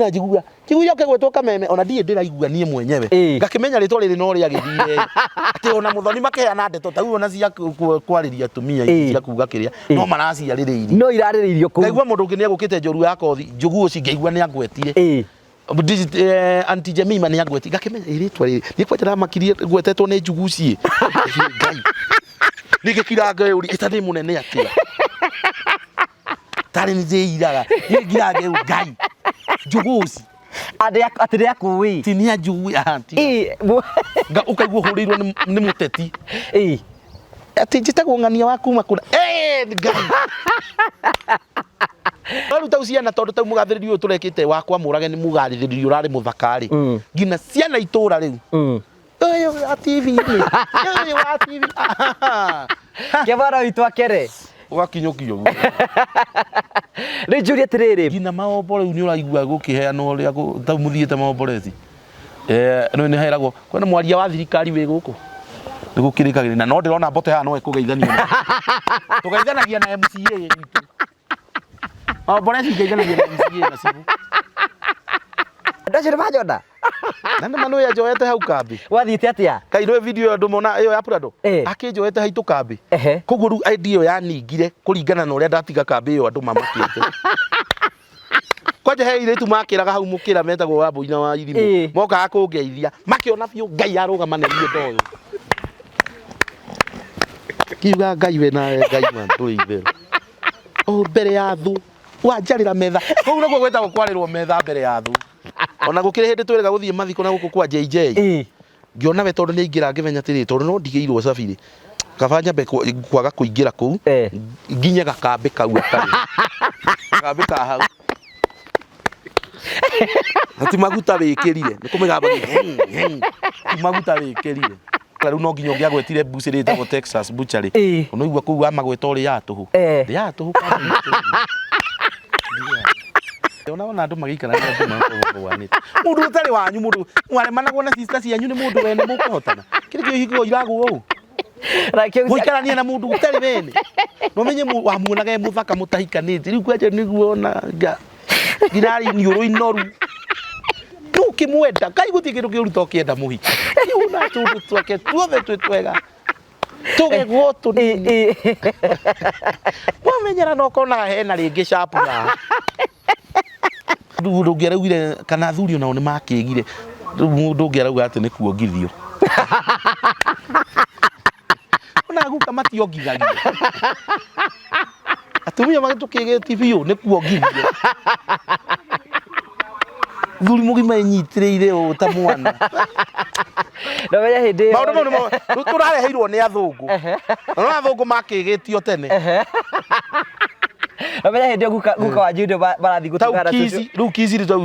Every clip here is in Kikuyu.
Niĩ ona njiguaga njiguire ũkĩgwetwo Kameme ona ndirĩ ndĩraigua niĩ mwenyewe. Ngakĩmenya rĩtwa rĩrĩ no rĩagĩthire atĩ ona Mũthoni makĩheana ndeto ta ona cia kwarĩria atumia ici cia kuga kĩrĩa no maraciarĩrĩirie. No irarĩrĩirio kũu. Ngaigua mũndũ ũngĩ nĩegũkĩte njorua ya kothi Njũgũ ũcio ngaigua nĩangwetire. Aunty Jemima nĩangwetire ngakĩmenya ĩ rĩtwa rĩrĩ niĩ kwanja ndamakirie ngwetetwo nĩ Njuguci ĩ. Ngai. Nĩngĩkira ngeyũria ĩta ndĩ mũnene atĩa. Tarĩ nĩ ndĩiraga niĩ ngira ngeyũria Ngai Njuguci. Atĩ nĩ akũĩ. Ti nĩ anjũĩ aha ti. Ũkaigua ũhũrĩirwo nĩ mũteti. Atĩ njĩtagwo ng'ania wa kuma kũna. Ngai. No rĩu tau ciana tondũ tau mũgathĩrĩrio ũyũ tũrekĩte wa kwa Mũrage nĩ mũgathĩrĩrio ũrarĩ mũthaka rĩ. Nginya ciana itũra rĩu. Ũyũ wa TV-inĩ. Ũyũ wa TV. Kĩmwana witũ akere. Ũgakinyũkio ũguo. Rĩu njũrie atĩrĩrĩ. Nginya maombo rĩu nĩ ũraigua gũkĩheanwo ũrĩa tau mũthiĩte maomboreci. Eh, nĩ nĩ heragwo kwĩna mwaria wa thirikari wĩ gũkũ nĩ gũkĩrĩkagĩrĩ na no ndĩrona mbote haha no ĩkũgeithania na- tũgeithanagia na MCA witũ maomboreci ngeithanagia na MCA na cibũ Andũ acio nĩ manjona. Na nĩ ma nĩ anjoete hau kambĩ. Wathiĩte atĩa? Kaĩ ndũĩ video ĩyo andũ mona ĩyo ya Prado? Akĩnjoete haitũ kambĩ. Koguo rĩu idea ĩyo yaningire kũringana na ũrĩa ndatiga kambĩ ĩyo andũ mamakĩte. Kwanja he airĩtu makĩraga hau mũkĩra metagwo Wambũi na Wairimũ. Mokaga kũngeithia makĩona biũ Ngai arũgama nĩ niĩ ndoyũ. Ngiuga Ngai we nawe Ngai ma ndũrĩ itherũ. O mbere ya thũ wanjarĩra metha. Kũu nĩkuo gwĩtagwo kwarĩrwo metha mbere ya thũ. Ona gũkĩrĩ hĩndĩ twĩrĩga gũthiĩ mathiko na gũkũ kwa JJ. Ngĩona we tondũ nĩ aingĩra ngĩmenya atĩrĩ tondũ no ndigĩirwo cabi rĩ kaba nyambe kwaga kũingĩra kũu nginye gakambĩ kau atarĩ. Gakambĩ ka hau. Na ti maguta wĩkĩrire nĩ kũmĩgambagia ti maguta wĩkĩrire. Rĩu no nginya ũngĩagwetire mbucĩrĩ ĩtagwo Texas Butchery. Ũnaigua kũu wamagweta ũrĩaga tũhũ. Ndĩaga tũhũ kambĩ. Ona ona andũ magĩikarania andũ makoragwo Mũndũ ũtarĩ wanyu mũndũ mwaremanagwo na sister cianyu nĩ mũndũ wene mũkũhotana. Kĩrĩ kĩo ihiko iragwo ũũ. Gũikarania na mũndũ ũtarĩ wene. No menye wamuonaga e mũthaka mũtahikanĩtie. Rĩu kwanja nĩguo ona nginya iniũrũ inoru. Ndũkĩmwenda. Kai gũtirĩ kĩndũ kĩũru ta ũkĩenda mũhiki. Rĩu na tũndũ twake tuothe twĩ twega. Tũgegwo tũnini. Wamenyera na ũkona hena rĩngĩ sharp haha. Rĩu mũndũ ũngĩ araugire kana athuri onao nĩ makĩgire. Rĩu mũndũ ũngĩ arauga atĩ nĩ kuongithio. Ona guka mationgithagia. Atumia magĩtũkĩgĩti biũ nĩ kuongithio. Thuri mũgima enyitĩrĩire ũũ ta mwana. Ndamenya hĩndĩ ĩyo. Maũndũ mau nĩmo rĩu tũrareheirwo nĩ athũngũ. Na no athũngũ makĩgĩtio tene. Ndamenya hĩndĩ ĩyo guka guka wanyu ndio marathiĩ Tau gũtungana kici, rĩu kici rĩ tau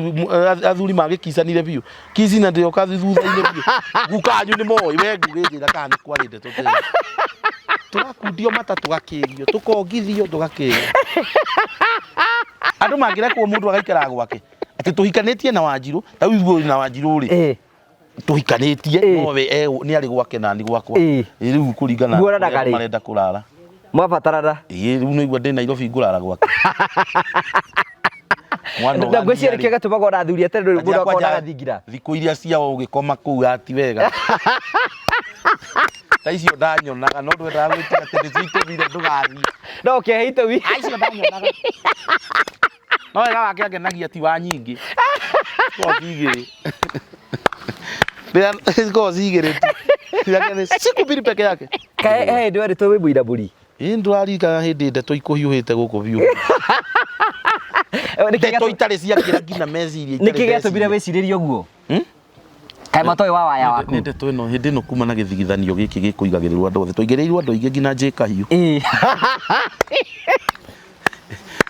athuri magĩkicanire biũ. Kici na ndĩoka thutha-inĩ biũ. Guka wanyu nĩ moĩ we ngũgĩnjĩra kana nĩ kwarĩ ndeto ta ĩyo. Tũgakundio mata tũgakĩrio, tũkongithio tũgakĩrio. Andũ mangĩrekwo mũndũ agaikara gwake. Atĩ tũhikanĩtie na Wanjirũ, ta rĩu ithuĩ na Wanjirũ rĩ, tũhikanĩtie no we nĩ arĩ gwake na niĩ gwakwa. Rĩu kũringana na Muonanaga ũrĩa rĩ? marenda kũrara. Mwabatarana. Ĩĩ rĩu nĩigua ndĩ Nairobi ngũrara gwake. Mwana Na ngwĩciria ũgathiĩ nĩkĩo gĩtũmaga ona athuri a tene ndũrĩ mũndũ Kwanja akorwo na gathingira. Thikũ iria ciao ũgĩkoma kũu ati wega. Ta icio ndanyonaga no ndwendaga gwĩtia atĩ nĩcio itũmire ndũgathiĩ. No ũkĩhe itũmi. Icio ndanyonaga. No wega wake angenagia ti wa nyingĩ. Korwo ci igĩrĩ. Rĩrĩa korwo ci igĩrĩ tu. Ciake nĩ siku mbili peke yake. Kaĩ he hĩndĩ werĩtwo wĩ mũinamũri? Ĩĩ ndũraririkana hĩndĩ ndeto ikũhiũhĩte gũkũ biũ. Ndeto itarĩ ciakĩra nginya meciria itarĩ Nĩkĩ gĩatũmire ndeciria. wĩcirĩrie ũguo? Kaĩ matoĩ wa waya waku? Nĩ ndeto ĩno hĩndĩ ĩno kuma na gĩthigithanio gĩkĩ gĩkũigagĩrĩrwo andũ othe. Twaigĩrĩirwo andũ aingĩ nginya J Kahiũ.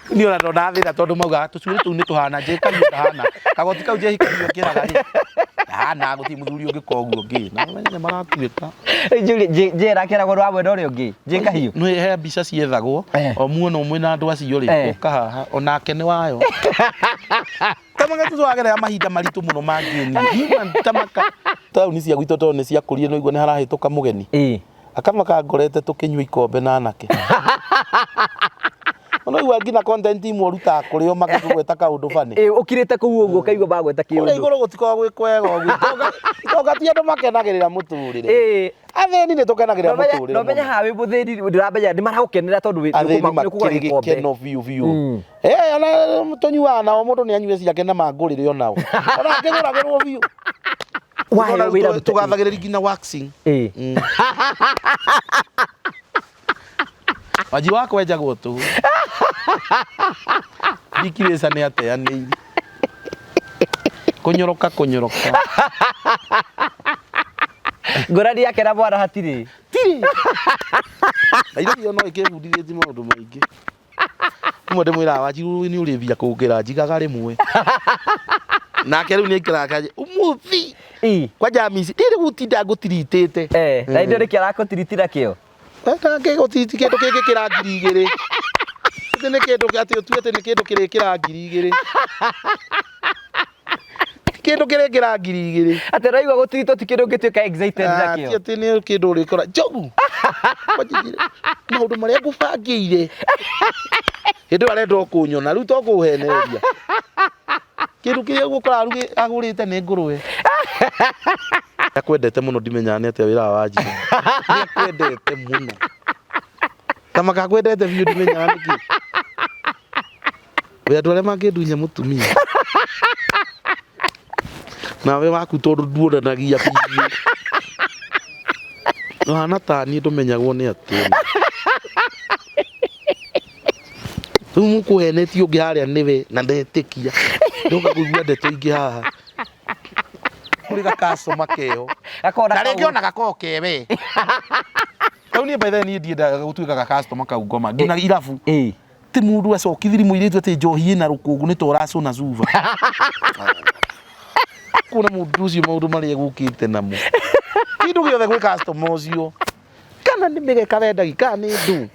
Niĩ ona ndona thĩna tondũ maugaga tũcuĩrĩ tũu nĩ tũhana J Kahiũ ndahana. Kagoti kau J Kahiũ ekĩraga rĩ ndahana gũtirĩ mũthuri ũngĩka ũguo ngĩ. Na ũmenye nĩ maratuĩka. Njĩra akĩragwo nĩ wa mwena ũrĩa ũngĩ. J Kahiũ. Nĩ he mbica ciethagwo o muona ũmwe na andũ acio rĩ ũka haha onake nĩ wayo. Tamaka tũragerera mahinda maritũ mũno mangĩni. Tamaka taũni cia gwitũ tondũ nĩ ciakũrire no igua nĩ harahĩtũka mũgeni. Akamaka ngorete tũkĩnyua ikombe na anake. Ũnaigua nginya content imwe ũrutaga kũrĩ o makĩkũgweta kaũndũ bani. Ĩ ũkirĩte kũu ũguo ũkaigua magweta Kũrĩa kĩũndũ. igũrũ gũtikoragwo gwĩ kwega ũguo. Itonga ti andũ makenagĩrĩra mũtũrĩre. Ĩ Athĩni nĩ tũkenagĩrĩra mũtũrĩre. Nomenya mũno. haha wĩ mũthĩni ndĩramenya nĩ maragũkenera tondũ Athĩni nĩ ũkũgũra makĩrĩ gĩkombe. gĩkeno biũ biũ. Eh, ona tũnyuaga nao mũndũ nĩ anyue ciake na mangũrĩre onao. Ona akĩgũragĩrwo biũ. Waheo wĩra rute- Tũgathagĩrĩria nginya waxing. Ĩ. Wanji wa kwenjagwo tũhũ. Ndikirĩca nĩ ateanĩirie. Kũnyoroka kũnyoroka. Ngũrani yake na mwana hatirĩ. Tirĩ. Nairobi yo no ĩkĩbundithĩtie maũndũ maingĩ. Rĩmwe ndĩmwĩraga Wanjiru nĩ ũrĩ mbia kũngĩra njigaga rĩmwe. Nake rĩu nĩ aikaraga akanja ũmũthĩ Ĩ. kwanja mici ndirĩ gũtinda ngũtiritĩte. Eh, na indo nĩkĩ arakũtiritira kĩo? Ngĩgũtiriti kĩndũ kĩngĩ kĩra 2000. Atĩ nĩ kĩndũ atĩ ũtue atĩ nĩ kĩndũ kĩrĩkĩra 2000. Ti kĩndũ kĩrĩkĩra 2000. Atĩ ũraigua gũtiritwo ti kĩndũ ũngĩtuĩka excited Ah, ti nakĩo. atĩ nĩ kĩndũ ũrĩkora njogu. Wanjigire, Maũndũ marĩa ngũbangĩire. Hĩndĩ ĩyo arenda o kũnyona rĩu to kũhenereria. Kĩndũ kĩrĩa ũgũkora agũrĩte nĩ ngũrwe. Akwendete mũno ndimenyaga nĩ atĩa wĩra wa Wanjirũ. Nĩ akwendete mũno. Ta makakwendete biũ ndimenyaga nĩkĩ. We andũ arĩa mangĩndunya mũtumia. Nawe waku tondũ nduonanagia biũ. Ũhana ta niĩ ndũmenyagwo nĩ atĩa. Rĩu mũkũhenetie ũngĩ harĩa nĩwe na ndetĩkia. Ndoka kũigua ndeto ingĩ haha. Kũrĩ gakacoma keho. Gakoragwo Na rĩngĩ kau- ona gakoragwo kewe. Kau niĩ by the way niĩ ndiendaga gũtuĩka gakastoma kau ngoma nginya irabu. Ĩ. Ti mũndũ acokithirie mũirĩtu atĩ njohi ĩna rũkũngũ nĩ ta ũracũna cuba. Kuona mũndũ ũcio maũndũ marĩa egũkĩte namo. Kĩndũ gĩothe gwĩ customer ũcio. Kana nĩ mĩgeka wendagi kana nĩ ndũ.